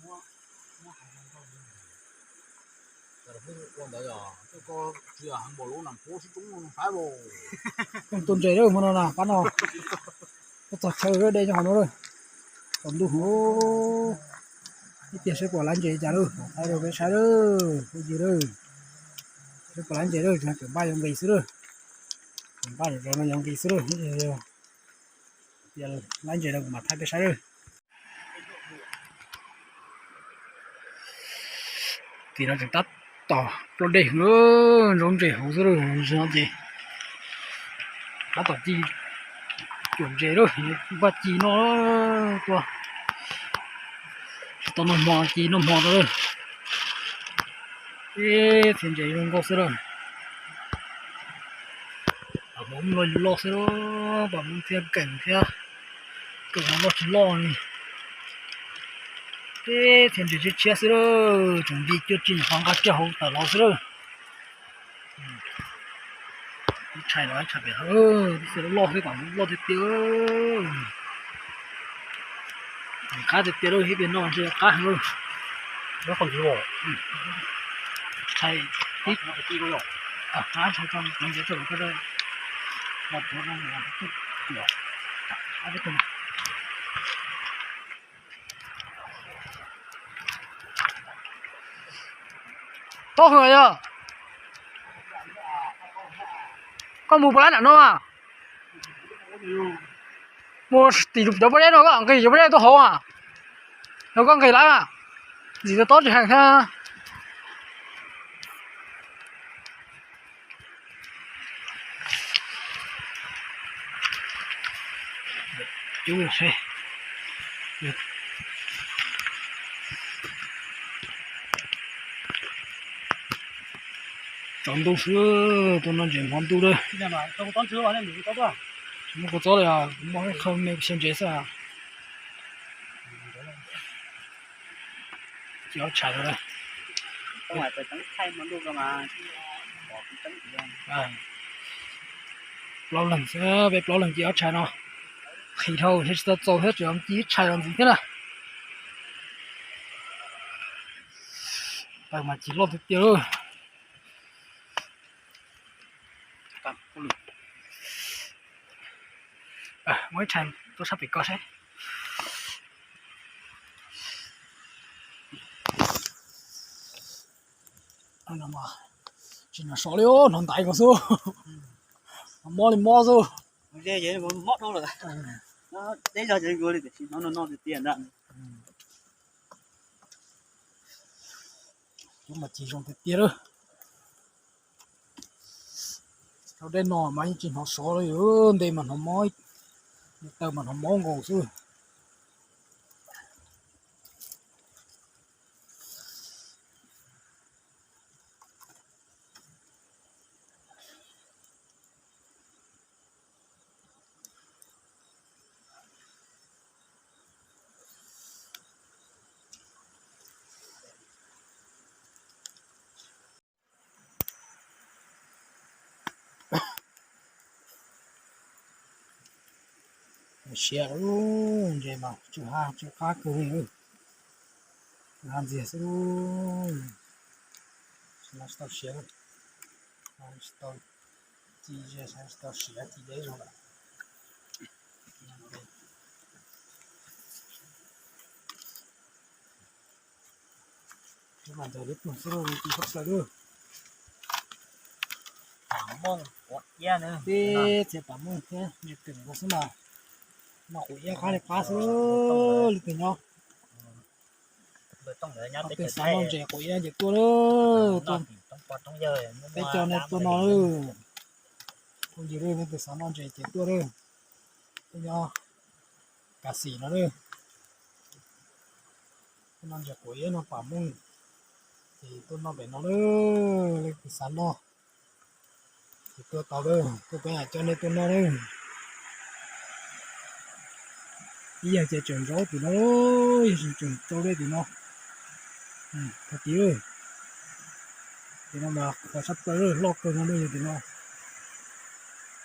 Tuaj ntses lawm hmo no na, pab no tuaj txog chaw de nyob hauv no lawm. Tsaus ntuj hwv, ib tiag seb puas laib ntses cas lawm, thaij rau peb saib lawm, phooj ywg lawm. Seb puas laib ntses lawm, tseem npaj yuav nqis xwb lawm. Npaj yuav nqis xwb lawm. Laib ntses no kuv mam thaij peb saib lawm. Tim no tseem tab tom ploj dej, nrov ntses hauv xwb no ces tab tom ci cuam ntses lawm, npaj ci noj tuaj. Tsis tau noj hmo, ci noj hmo rau lawm. Ib txhia ntses zoo nkauj xwb lawm. Pam hmoov loj loj xwb, pam hmoov thiab keem thiab, keem no loj tsis loj li. Ib txhia ntses tshiab tshiab xwb lawm, tseem nti cuaj tsig qhov nqa coj hauv tawm los xwb lawm. Ib tshais no ib tshais pem, ib txhia loj xwb, pam hmoov loj tiag tiag. Qab tiag tiag lawm, ib pliag no ntshe qab heev lawm. Tshais tib, qab tshais tso, ntses tso. Tob hwv yog koj mus puas lab nram no mas, mus tim cov pob zeb no, koj nqis cov pob zeb tuaj hauv mas, yog koj nqis lawm mas, ntxim tob tsis heev thiab. Tsaus ntuj xwb, tuaj noj ntses hmo ntuj lawm. Muab kua txob li, muaj ib qho me xyaw ntses xwb. Ci ob tshais no, plaub leeg xwb, peb plaub leeg ci ob tshais no. Qhis dhau thiab tsis tau txaus thiab, tseem ci ib tshais los ntxiv thiab na. Taws mas ci loj tiag tiag. Muab ib tshais tuaj sab pem ko seb. Tsis hnov sov li, hnov ntaiv ko xwb. Mob li mob xwb. Mob dhau lawm. Deb zog ces nkaus li tiam sis hnov no no tiag tiag ntag. Cov mas ci zoo tiag tiag lawm. Rau dej no mas yeej tsis hnov sov li, nte mas hnov mob, taw mas hnov mob nkaus xwb. Siav, ntses mas tsw ha tsw qab kawg li, tsw ha ntxiag xwb. Tsis tau siav, tsis tau ci, tsis tau siav ci deb zoo lawm. Mas ntawd lub tug xwb ci tshaj plaws lawm. Pam Mooj, tib txhia Pam Mooj thiab nws twm nkaus xwb mas, noj quav iab qab li qab xwb, leej twg nyob. Leej twg xav noj ntses quav iab ces tuaj lawm. Peb coj nej tuaj no lawm. Phooj ywg, leej twg xav noj ntses ces tuaj lawm. Tuaj nyob Kav Xim no lawm. Tuaj noj ntses quav iab noj Pam Mooj, ces tuaj noj pem no lawm. Leej twg xav noj ces tuaj tau lawm, tuaj peb coj nej tuaj noj lawm. Ib yam ces tseem zaub tim no, yog tseem tsau dej tim no. Tim no mas qhuav tshaj plaws, loj kawg no, yog tim no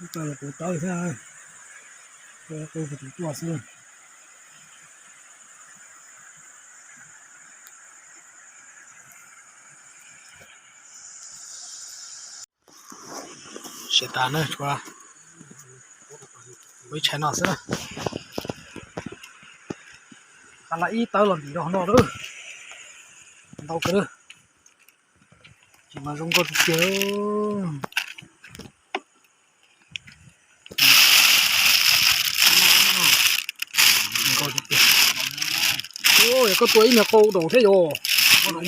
ib co yuav puv tawb thiab, qw kuv tus tuaj xwb. Siav tas na, ua ib tshais no xwb na. Tag la ib tawb los ntim rau hauv no lawm. Ntau kawg lawm. Tsis mas zoo nkauj tiag tiag. Zoo nkauj tiag tiag. Yog koj tua ib niag qau daum thiab yom. Qau daum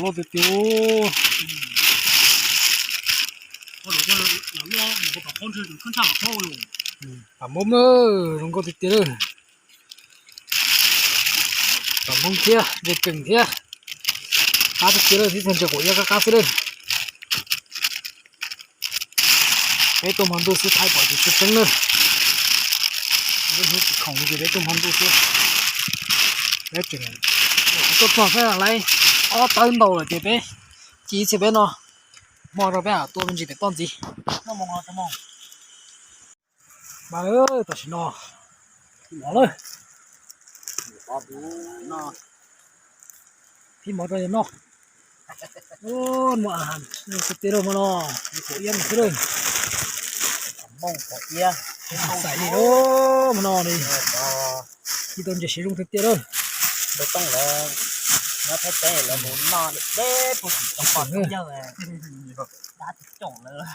loj tiag tiag. Pam Hmoob na, zoo nkauj tiag tiag lawm. Pam Hmoob thiab ntses keem thiab. Qab tiag tiag lawm, tib txhia ntses quav iab qab qab xwb lawm. Peb tuaj hmo ntuj xwb thaij pom tsis tshua tseeb na. Peb hnub tsis khoom ces peb tuaj hmo ntuj xwb. Peb tseem tuaj txog xwb lawm, ob tawb ntau lawm ces peb cia ib txhia peb no hmo rau peb tua me ntsis pem toj ntxiv. Mas tam sim no mov lawm, pib mov rau yawg noj. Muaj tiag tiag lawm hmo no, quav iab xwb lawm. Xais li hmo no li, ib tau ntses siav zoo tiag tiag lawm. Nyob Thaib teb lawv mus noj deb deb puag tim tsoom pom tsoom yawg, dab tsis caum lawm.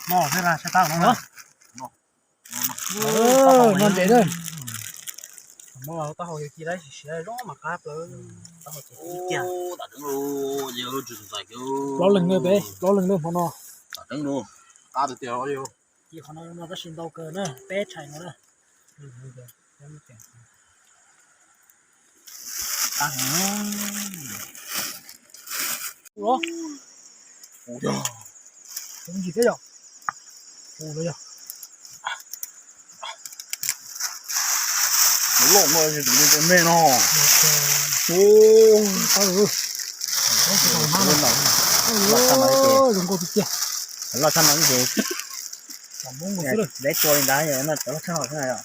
Noj thiab na, sab tab no. Noj ntses na. Taub hau yog ci lab siav zoo mas qab plaws. Taub hau ces ib kiag. Plaub leeg na peb, plaub leeg na hmo no. Qab tiag tiag. Ci qhov no no tab sis ntau kawg na, peb tshais no na. Ua, ua yog, ua ntsis thiab yog, ua yog. Loj no, me no. Zoo nkauj tiag tiag. Loj tshaj no ces lawv tua li ntawd no, cov loj tshaj no xwb na yom.